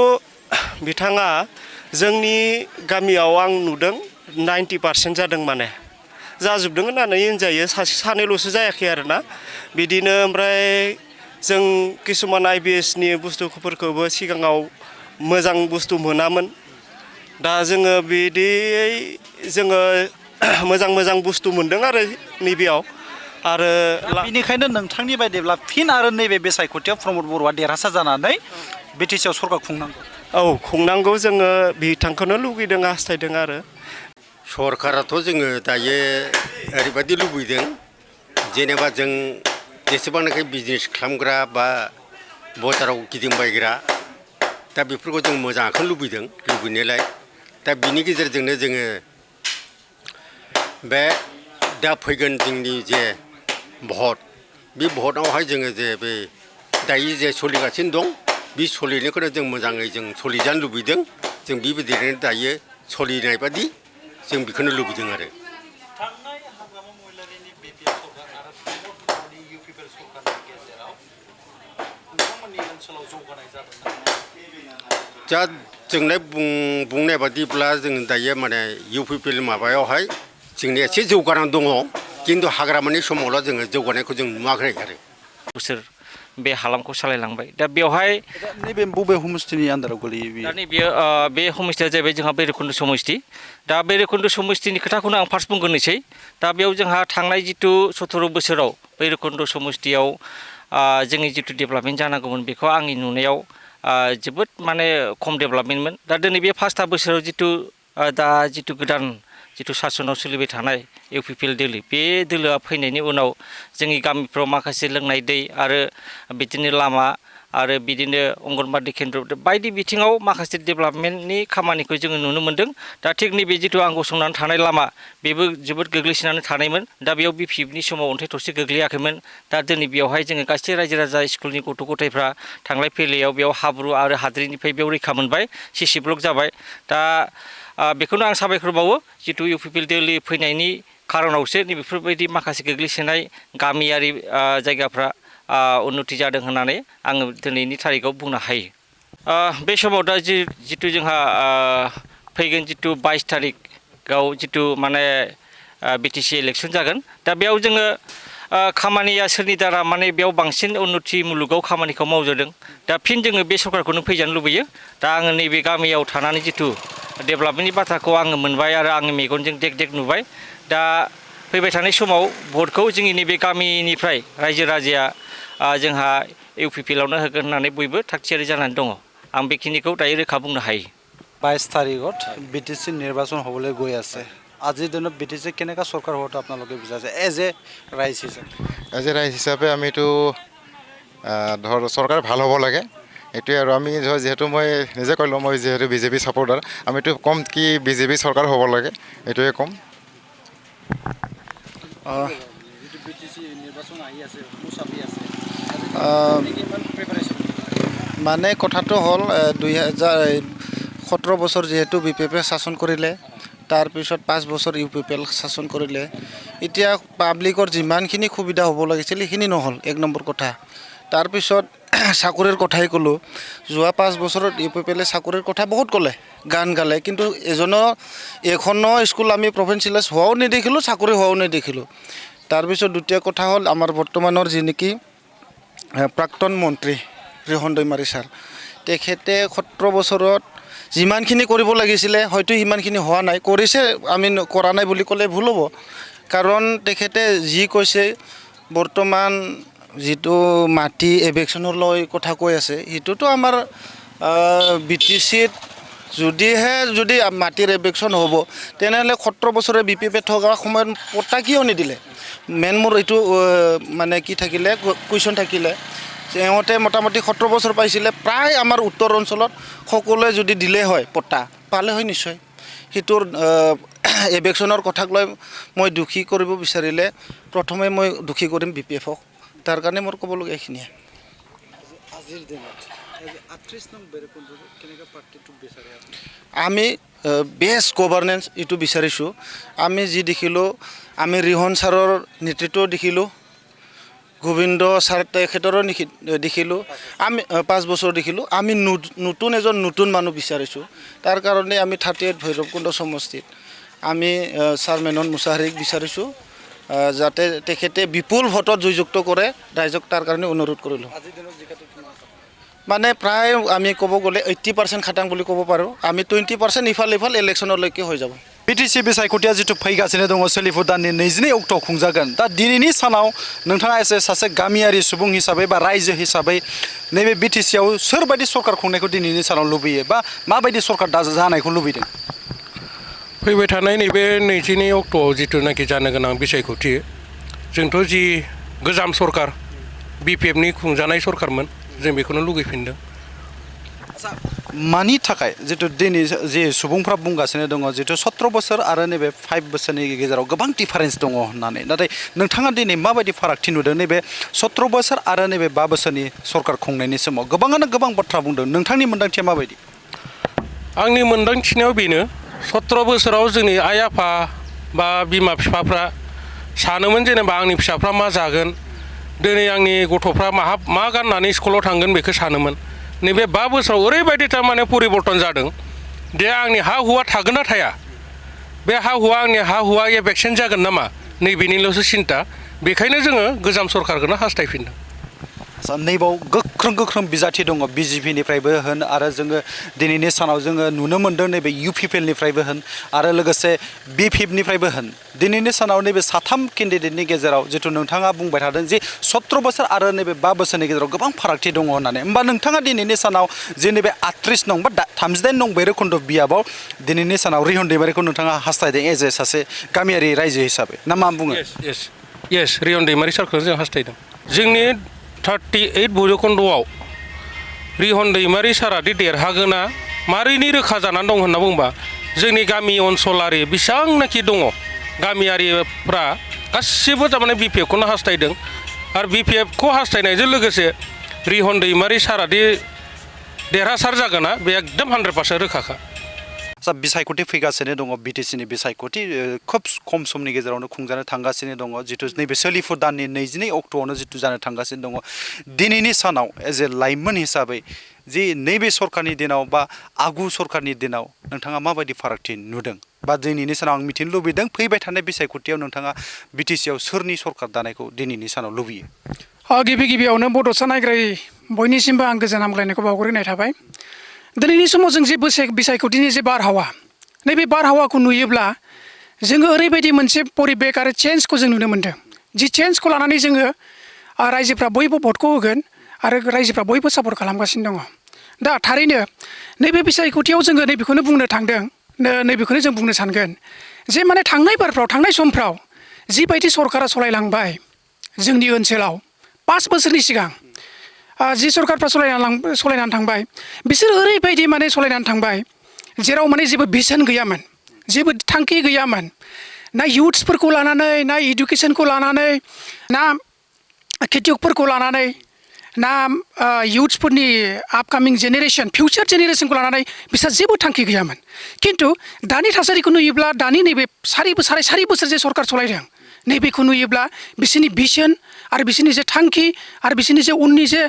बिथाङा जोंनि गामियाव आं नुदों 90% जादों माने जाजोबदों होननानै होनजायो सासे सानैल'सो जायाखै आरोना बिदिनो ओमफ्राय जों किसुमान IBS-नि बुस्थुफोरखौबो सिगाङाव मोजां बुस्थु मोनामोन दा जोङो बिदियै जोङो मोजां बुस्थु मोनदों आरो नैबेयाव आरो बेनिखायनो नोंथांनि बायदिब्ला फिन आरो नैबे बिसायख'थियाव प्रमद बर'आ देरहासार जानानै BTC-आव सरकार खुंनांगौ औ खुंनांगौ जोङो बिथांखौनो लुगैदों हास्थायदों आरो सरकाराथ' जोङो दायो ओरैबायदि लुबैदों जेनेबा जों जेसेबांनाखि बिजनेस खालामग्रा बा बाजाराव गिदिंबायग्रा दा बेफोरखौ जों मोजांखौ लुबैदों लुबैनायालाय दा बिनि गेजेरजोंनो जोङो बे दा फैगोन जोंनि जे भट बे भटआवहाय जोङो जे बे दायो जे सोलिगासिनो दं बे सोलिनायखौनो जों मोजाङै जों सोलिजानो लुबैदों जों बेबायदिनो दायो सोलिनाय बादि जों बेखौनो लुबैदों आरो थांनाय हाग्रामा महिलारिनि BPF सरकार आरो प्रमद बर'नि UPPL सरकारनि गेजेराव नोंथांमोननि ओनसोलाव जौगानाय जादों दा जोंलाय बुंनाय बादिब्ला जों दायो माने UPPL माबायावहाय जोंनि एसे जौगानाय दङ खिन्थु हाग्रामानि समावल' जोङो जौगानायखौ जों नुवाखै आरो बोसोर बे हालामखौ सालायलांबाय दा बेवहाय नैबे बबे हमस्थिनि आन्दाराव गोलैयो दा नैबेयो बे हमस्थिया जाहैबाय जोंहा भैरबकुन्द समस्ति दा भैरबकुन्द समस्तिनि खोथाखौनो आं फार्स्ट बुंग्रोनोसै दा बेयाव जोंहा थांनाय जितु 17 बोसोराव भैरबकुन्द समस्तियाव जोंनि जितु डेभेलपमेन्ट जानांगौमोन बेखौ आंनि नुनायाव जोबोद माने खम डेभेलपमेन्टमोन दा दिनै बे 5 बोसोराव जितु गोदान जितु सासनाव सोलिबाय थानाय UPPL दोलो बे दोलोआ फैनायनि उनाव जोंनि गामिफ्राव माखासे लोंनाय दै आरो बिदिनो लामा आरो बिदिनो अंगनबादि केन्द्र बायदि बिथिङाव माखासे डेभेलपमेन्टनि खामानिखौ जोङो नुनो मोन्दों दा थिग नैबे जितु आं गसंनानै थानाय लामा बेबो जोबोद गोग्लैसोनानै थानायमोन दा बेयाव BPF-नि समाव अन्थाइ थरसे गोग्लैयाखैमोन दा दिनै बेयावहाय जोङो गासै रायजो राजा स्कुलनि गथ' गथायफ्रा थांलाय फैलायाव बेयाव हाब्रु आरो हाद्रिनिफ्राय बेयाव रैखा मोनबाय CC ब्लक जाबाय दा बेखौनो आं साबायखर बावो जितु UPPL दोलो फैनायनि खारनावसो नैबेफोरबायदि माखासे गोग्लैसोनाय गामियारि जायगाफ्रा उन्नति जादों होननानै आङो दिनैनि थारिखआव बुंनो हायो बे समाव दा जितु जोंहा फैगोन जितु 22 थारिखआव जितु माने BTC इलेक्सन जागोन दा बेयाव जोङो खामानिया सोरनि दारा माने बेयाव बांसिन उन्नति मुलुगाव खामानिखौ मावजादों दा फिन जोङो बे सरकारखौनो फैजानो लुबैयो दा आङो नैबे गामियाव थानानै जितु डेभेलपमेन्टनि बाथ्राखौ आङो मोनबाय आरो आंनि मेगनजों देग नुबाय दा फैबाय थानाय समाव भटखौ जोंनि नैबे गामिनिफ्राय रायजो राजाया जोंहा UPPL-आवनो होगोन होननानै बयबो थागथियारि जानानै दङ आं बेखिनिखौ दायो रोखा बुंनो हायो 22 তাৰিখত বিটিসি নিৰ্বাচন হ'বলৈ গৈ আছে আজিৰ দিনত বিটিসি কেনেকা চৰকাৰ হোৱাটো আপোনালোকে বিচাৰিছে এজ এ ৰাইজ হিচাপে ৰাইজ হিচাপে আমিতো ধৰ চৰকাৰ ভাল হ'ব লাগে এইটোৱে আৰু আমি ধৰ যিহেতু মই নিজে ক'লোঁ মই যিহেতু বিজেপি ছাপৰ্টাৰ আমিতো ক'ম কি বিজেপি চৰকাৰ হ'ব লাগে এইটোৱে ক'ম মানে কথাটো হ'ল 2017 বছৰ যেহেতু বিপিএফে শাসন কৰিলে তাৰপিছত 5 বছৰ ইউপিপিএল শাসন কৰিলে এতিয়া পাব্লিকৰ যিমানখিনি সুবিধা হ'ব লাগিছিল সেইখিনি নহ'ল এক নম্বৰ কথা তাৰপিছত চাকৰিৰ কথাই ক'লোঁ যোৱা 5 বছৰত ইউপিপিএলে চাকৰিৰ কথা বহুত ক'লে গান গালে কিন্তু এখনো স্কুল আমি প্ৰভিন্সিয়েলাইজ হোৱাও নেদেখিলোঁ চাকৰি হোৱাও নেদেখিলোঁ তাৰপিছত দ্বিতীয় কথা হ'ল আমাৰ বৰ্তমানৰ যি নেকি প্ৰাক্তন মন্ত্ৰী ৰিহন দৈমাৰী ছাৰ তেখেতে 17 বছৰত যিমানখিনি কৰিব লাগিছিলে হয়তো সিমানখিনি হোৱা নাই কৰিছে আমি কৰা নাই বুলি ক'লে ভুল হ'ব কাৰণ তেখেতে যি কৈছে বৰ্তমান যিটো মাটি এভেকশ্যনৰ লৈ কথা কৈ আছে সেইটোতো আমাৰ বিটিচিত যদি মাটিৰ এভেকশ্যন হ'ব তেনেহ'লে 17 বছৰে বিপিএফে থকা সময়ত পট্টা কিয় নিদিলে মেইন মোৰ এইটো মানে কি থাকিলে কুৱেশ্যন থাকিলে সিহঁতে মোটামুটি 17 বছৰ পাইছিলে প্ৰায় আমাৰ উত্তৰ অঞ্চলত সকলোৱে যদি দিলে হয় পট্টা পালে হয় নিশ্চয় সেইটোৰ এভেকশ্যনৰ কথাক লৈ মই দুখী কৰিব বিচাৰিলে প্ৰথমে মই দুখী কৰিম বিপিএফক তাৰ কাৰণে মোৰ ক'বলগীয়া এইখিনিয়ে আজিৰ দিনত 38 নং বেৰকুণ্ডৰ কেনেকা পাৰ্টিটো বিচাৰে আমি বেষ্ট গভৰ্নেন্স এইটো বিচাৰিছোঁ আমি যি দেখিলোঁ আমি ৰিহন ছাৰৰ নেতৃত্ব দেখিলোঁ গোবিন্দ ছাৰ তেখেতৰো দেখিলোঁ আমি 5 বছৰ দেখিলোঁ আমি নতুন মানুহ বিচাৰিছোঁ তাৰ কাৰণে আমি 38 ভৈৰৱকুণ্ড সমষ্টিত আমি ছাৰ মেনন মুছাহাৰীক বিচাৰিছোঁ যাতে তেখেতে বিপুল ভোটত জয়যুক্ত কৰে ৰাইজক তাৰ কাৰণে অনুৰোধ কৰিলোঁ মানে প্ৰায় আমি ক'ব গ'লে 80% খাটাং বুলি ক'ব পাৰোঁ আমি 20% ইফাল ইলেকশ্যনলৈকে হৈ যাব বিটিসি बिसायख'थिया जिथु फैगासिनो दङ सोलिफु दाननि 22 अक्ट'आव खुंजागोन दा दिनैनि सानाव नोंथाङा एसे सासे गामियारि सुबुं हिसाबै बा रायजो हिसाबै नैबे बिटिसिआव सोरबायदि सरकार खुंनायखौ दिनैनि सानाव लुबैयो बा माबायदि सरकार जानायखौ लुबैदों फैबाय थानाय नैबे 22 अक्ट'आव जिथुनाखि जानो गोनां बिसायख'थि जोंथ' जि गोजाम सरकार बिपिएफनि खुंजानाय सरकारमोन जों बेखौनो लुगैफिनदों मानि थाखाय जिथु दिनै जे सुबुंफ्रा बुंगासिनो दङ जिथु 17 बोसोर आरो नैबे 5 बोसोरनि गेजेराव गोबां डिफारेन्स दङ होननानै नाथाय नोंथाङा दिनै माबायदि फारागथि नुदों नैबे 17 बोसोर आरो नैबे 5 बोसोरनि सरकार खुंनायनि समाव गोबाङानो गोबां बाथ्रा बुंदों नोंथांनि मोनदांथिया माबायदि आंनि मोनदांथिनायाव बेनो 17 बोसोराव जोंनि आइ आफा बा बिमा बिफाफ्रा सानोमोन जेनेबा आंनि फिसाफ्रा मा जागोन दिनै आंनि गथ'फ्रा मा गाननानै स्कुलाव थांगोन बेखौ सानोमोन नैबे 5 बोसोराव ओरैबायदि थारमाने परिबर्तन जादों दे आंनि हा हुआ थागोन ना थाया बे हा हुआ एभेक्सन जागोन नामा नैबेनिल'सो सिन्था बेखायनो जोङो गोजाम सरकारखौनो हास्थायफिनदों नैबाव गोख्रों बिजाथि दङ बिजेपिनिफ्रायबो होन आरो जोङो दिनैनि सानाव जोङो नुनो मोन्दों नैबे इउपिपिएलनिफ्रायबो होन आरो लोगोसे बिपिएफनिफ्रायबो होन दिनैनि सानाव नैबे साथाम केन्डिडेटनि गेजेराव जिथु नोंथाङा बुंबाय थादों जे 17 बोसोर आरो नैबे 5 बोसोरनि गेजेराव गोबां फारागथि दङ होननानै होमबा नोंथाङा दिनैनि सानाव जे नैबे 38 नं बा 38 नं भैरबकुण्ड बियाबाव दिनैनि सानाव रिहन दैमारिखौ नोंथाङा हास्थायदों एज ए सासे गामियारि रायजो हिसाबै ना मा बुङो येस रिहन दैमारि सारखौ जों हास्थायदों जोंनि 38 भैरबकुण्डआव रिहन दैमारि सारादि देरहागोना मारैनि रोखा जानानै दं होनना बुंबा जोंनि गामि ओनसोलारि बेसेबांनाखि दङ गामियारिफ्रा गासिबो थारमाने बिपिएफखौनो हास्थायदों आरो बिपिएफखौ हास्थायनायजों लोगोसे रिहन दैमारि सारादि देरहासार जागोना बे एकदम 100% रोखाखा आच्छा बिसायख'थि फैगासिनो दङ बिटिसिनि बिसायख'थि खोब खम समनि गेजेरावनो खुंजानो थांगासिनो दङ जिथु नैबे सोलिफु दाननि 22 अक्ट'आवनो जिथु जानो थांगासिनो दङ दिनैनि सानाव एज ए लाइमोन हिसाबै जि नैबे सरकारनि दिनाव बा आगु सरकारनि दिनाव नोंथाङा माबायदि फारागथि नुदों बा दिनैनि सानाव आं मिथिनो लुबैदों फैबाय थानाय बिसायख'थियाव नोंथाङा बिटिसिआव सोरनि सरकार दानायखौ दिनैनि सानाव लुबैयो गिबियावनो बड'सा नायग्राय बयनिसिमबो आं गोजोन हामग्लायनायखौ बावग्रोनाय थाबाय दिनैनि समाव जों जे बिसायख'थिनि जे बारहावा नैबे बारहावाखौ नुयोब्ला जोङो ओरैबायदि मोनसे परिबेक आरो चेन्जखौ जों नुनो मोन्दों जि चेन्जखौ लानानै जोङो रायजोफ्रा बयबो भटखौ होगोन आरो रायजोफ्रा बयबो सापर्ट खालामगासिनो दङ दा थारैनो नैबे बिसायख'थियाव जोङो नैबेखौनो बुंनो थांदों नैबेखौनो जों बुंनो सानगोन जे माने थांनाय बारफ्राव थांनाय समफ्राव जिबायदि सरकारा सालायलांबाय जोंनि ओनसोलाव 5 बोसोरनि सिगां जि सरकारफ्रा सालायनानै थांबाय बिसोर ओरैबायदि माने सालायनानै थांबाय जेराव माने जेबो भिजन गैयामोन जेबो थांखि गैयामोन ना इयुथ्सफोरखौ लानानै ना इडुकेसनखौ लानानै ना खेथियकफोरखौ लानानै ना इयुथ्सफोरनि आपकामिं जेनेरेशन फिउचार जेनेरेशनखौ लानानै बिसोर जेबो थांखि गैयामोन खिन्थु दानि थासारिखौ नुयोब्ला दानि नैबे सारि बोसोर जे सरकार सालायदों नैबेखौ नुयोब्ला बिसोरनि भिजन आरो बिसोरनि जे थांखि आरो बिसोरनि जे उननि जे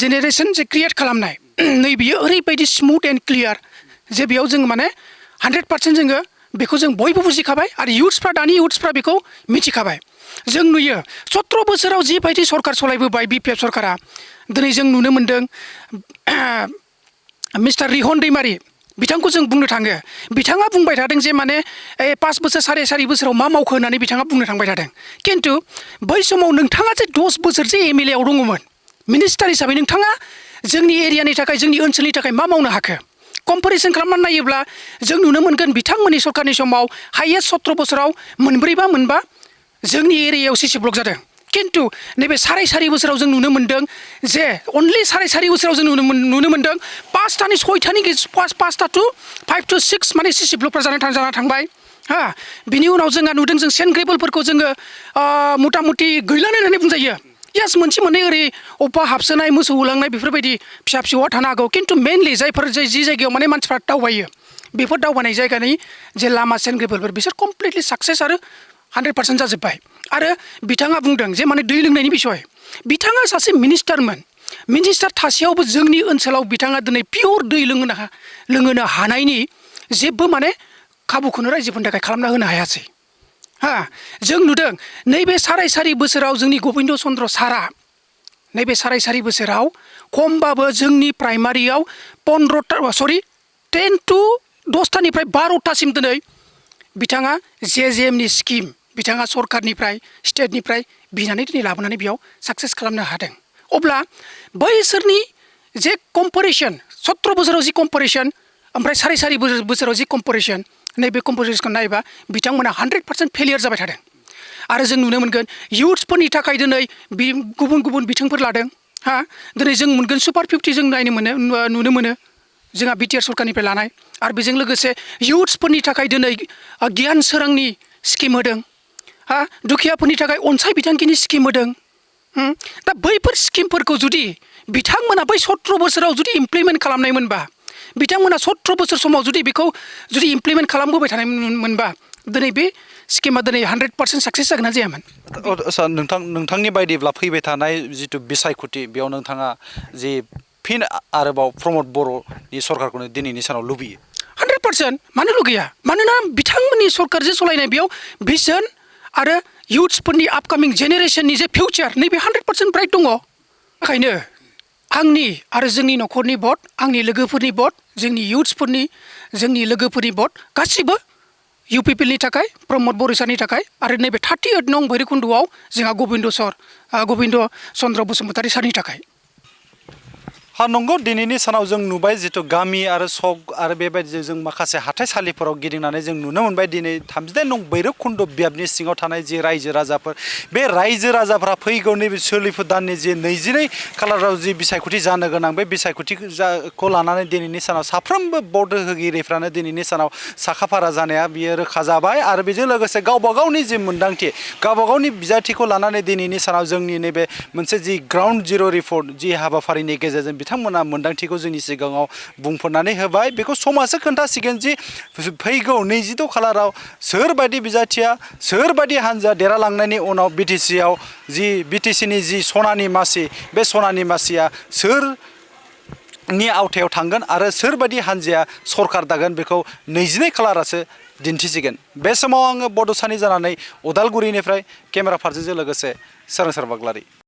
जेनेरेशन जे क्रिएट खालामनाय नैबेयो ओरैबायदि स्मुथ एन्ड क्लियार जे बेयाव जों माने 100% जोङो बेखौ जों बयबो बुजिखाबाय आरो दानि इयुथ्सफ्रा बेखौ मिथिखाबाय जों नुयो 17 बोसोराव जिबायदि सरकार सालायबोबाय बिपिएफ सरकारा दिनै जों नुनो मोन्दों मिस्टार रिहन दैमारि बिथांखौ जों बुंनो थाङो बिथाङा बुंबाय थादों जे माने 5 बोसोर सारि बोसोराव मा मावखो होननानै बिथाङा बुंनो थांबाय थादों खिन्थु बै समाव नोंथाङा जे 10 बोसोर जे एमएलए आव दङमोन मिनिस्टार हिसाबै नोंथाङा जोंनि एरियानि थाखाय जोंनि ओनसोलनि थाखाय मा मावनो हाखो कम्पेरिसन खालामनानै नायोब्ला जों नुनो मोनगोन बिथांमोननि सरकारनि समाव हाइएस्ट 17 बोसोराव मोनबा जोंनि एरियायाव सीसी ब्लक जादों खिन्थु नैबे सारि बोसोराव जों नुनो मोन्दों जे अनलि सारि बोसोराव जों नुनो मोन्दों 5 to 5 to 6 माने सीसी ब्लकफ्रा जाना थांबाय बिनि उनाव जोंहा नुदों जों सेन्ट ग्रेभेलफोरखौ जोङो मथा मथि गैलानो होननानै बुंजायो यास मोनसे मोननै ओरै अबेबा हाबसोनाय मोसौ होलांनाय बेफोरबायदि फिसा थानो हागौ खिन्थु मेनलि जायफोर जि जायगायाव माने मानसिफ्रा दावबायो बेफोर दावबायनाय जायगानि जे लामा सेन्ट ग्रेभेलफोर बिसोर कमप्लिटलि साक्सेस आरो 100% जाजोब्बाय आरो बिथाङा बुंदों जे माने दै लोंनायनि बिसय बिथाङा सासे मिनिस्टारमोन मिनिस्टार थासेयावबो जोंनि ओनसोलाव बिथाङा दिनै पियर दै लोंहोनो हानायनि जेबो माने खाबुखौनो रायजोफोरनि थाखाय खालामना होनो हायासै जों नुदों नैबे सारि बोसोराव जोंनि गबिन्द चन्द्र सारा नैबे सारि बोसोराव खमबाबो जोंनि प्राइमारियाव 10 to 10टानिफ्राय 12टासिम दिनै बिथाङा जेजेएमनि स्किम बिथाङा सरकारनिफ्राय स्टेटनिफ्राय बिनानै दिनै लाबोनानै बेयाव साक्सेस खालामनो हादों अब्ला बैसोरनि जे कम्पेरिसन 17 बोसोराव जि कम्पेरिसन ओमफ्राय सारि बोसोराव जि कम्पेरिसन नैबे कम्पेरिसनखौ नायोबा बिथांमोना 100% फेलियर जाबाय थादों आरो जों नुनो मोनगोन इयुथ्सफोरनि थाखाय दिनै गुबुन बिथिंफोर लादों दिनै जों मोनगोन सुपार 50 जों नुनो मोनो जोंहा बिटिआर सरकारनिफ्राय लानाय आरो बेजों लोगोसे इयुथ्सफोरनि थाखाय दिनै गियान सोरांनि स्किम होदों दुखियाफोरनि थाखाय अनसाय बिथांखिनि स्किम होदों दा बैफोर स्किमफोरखौ जुदि बिथांमोना बै 17 बोसोराव जुदि इमप्लिमेन्ट खालामनायमोनबा बिथांमोना 17 बोसोर समाव जुदि बेखौ जुदि इमप्लिमेन्ट खालामबोबाय थानाय मोनबा दिनै बे स्किमा दिनै 100% साक्सेस जागोन ना जायामोन सार नोंथांनि बायदिब्ला फैबाय थानाय जिथु बिसायख'थि बेयाव नोंथाङा जि फिन आरोबाव प्रमद बर'नि सरकारखौनो दिनैनि सानाव लुबैयो 100% मानो लुगैया मानोना बिथांमोननि सरकार जे सालायनाय बेयाव भिजन आरो इयुथ्सफोरनि आपकामिं जेनेरेशननि जे फिउचार नैबे 100% ब्राइट दङ बेखायनो आंनि आरो जोंनि न'खरनि भट आंनि लोगोफोरनि भट जोंनि इयुथ्सफोरनि जोंनि लोगोफोरनि भट गासिबो इउपिपिएलनि थाखाय प्रमद बर' सारनि थाखाय आरो नैबे 38 नं भैरबकुन्द'आव जोंहा गबिन्द चन्द्र बसुमतारी सारनि थाखाय नंगौ दिनैनि सानाव जों नुबाय जिथु गामि आरो सक आरो बेबायदि जों माखासे हाथाइसालिफोराव गिदिंनानै जों नुनो मोनबाय दिनै 38 नं भैरबकुन्द' बियाबनि सिङाव थानाय जि रायजो राजाफोर बे रायजो राजाफ्रा फैगौ नैबे सोलिफु दाननि जि 22 खालाराव जि बिसायख'थि जानो गोनां बे बिसायख'थिखौ लानानै दिनैनि सानाव साफ्रोमबो भट होगिरिफ्रानो दिनैनि सानाव साखाफारा जानाया बियो रोखा जाबाय आरो बेजों लोगोसे गावबा गावनि जि मोन्दांथि गावबा गावनि बिजाथिखौ लानानै दिनैनि सानाव जोंनि नैबे मोनसे जि ग्राउन्ड जिर' रिपर्ट जि हाबाफारिनि गेजेरजों बिथांमोना मोन्दांथिखौ जोंनि सिगाङाव बुंफोरनानै होबाय बेखौ समासो खोन्थासिगोन जि फैगौ 22 खालाराव सोरबायदि बिजाथिया सोरबायदि हान्जा देरहालांनायनि उनाव बिटिसिआव जि बिटिसिनि जि सनानि मासि बे सनानि मासिया सोरनि आवथायाव थांगोन आरो सोरबायदि हान्जाया सरकार दागोन बेखौ 22 खालारासो दिन्थिसिगोन बे समाव आङो बड'सानि जानानै उदालगुरिनिफ्राय केमेरा फारसेजों लोगोसे सोरांसार बाग्लारि